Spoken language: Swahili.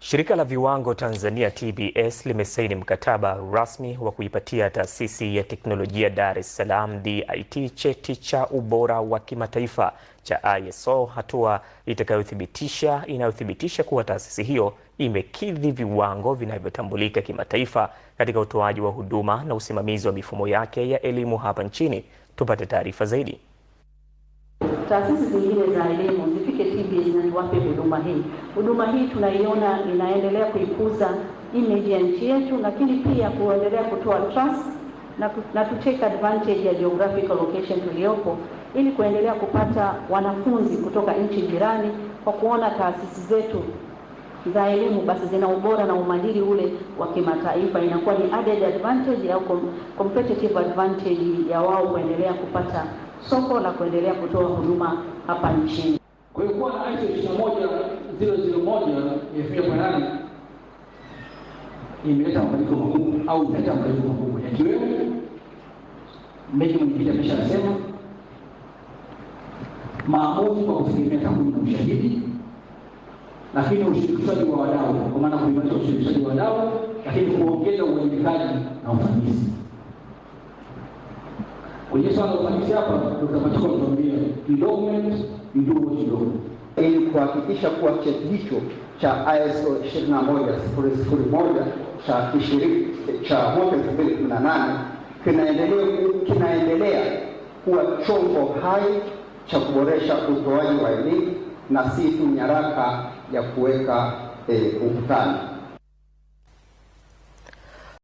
Shirika la Viwango Tanzania TBS limesaini mkataba rasmi wa kuipatia Taasisi ya Teknolojia Dar es Salaam DIT cheti cha ubora wa kimataifa cha ISO, hatua inayothibitisha kuwa taasisi hiyo imekidhi viwango vinavyotambulika kimataifa katika utoaji wa huduma na usimamizi wa mifumo yake ya elimu hapa nchini. Tupate taarifa zaidi. Taasisi zingine za elimu zifike TBS na tuwape huduma hii. Huduma hii tunaiona inaendelea kuikuza image ya nchi yetu, lakini pia kuendelea kutoa trust na to take advantage ya geographical location tuliyopo ili kuendelea kupata wanafunzi kutoka nchi jirani kwa kuona taasisi zetu za elimu basi zina ubora na umahiri ule wa kimataifa. Inakuwa ni added advantage au competitive advantage ya wao kuendelea kupata soko la kuendelea kutoa huduma hapa nchini. Kwa hiyo kuwa na ISO 21001 2018 imeleta mabadiliko makubwa au italeta mabadiliko makubwa yakiwemo mengi mwenyekiti ameshasema: maamuzi kwa kutegemea takwimu na ushahidi, lakini ushirikishaji wa wadau, kwa maana kuimarisha ushirikishaji wa wadau, lakini kuongeza uwajibikaji na ufanisi. Kwenye swala la ufanisi hapa, Dr. Matiko ametuambia you document, you do what you do. Ili kuhakikisha kuwa cheti hicho cha ISO 21001 cha mwaka 2018 kinaendelea kuwa chombo hai cha kuboresha utoaji wa elimu na si tu nyaraka ya kuweka ukutani.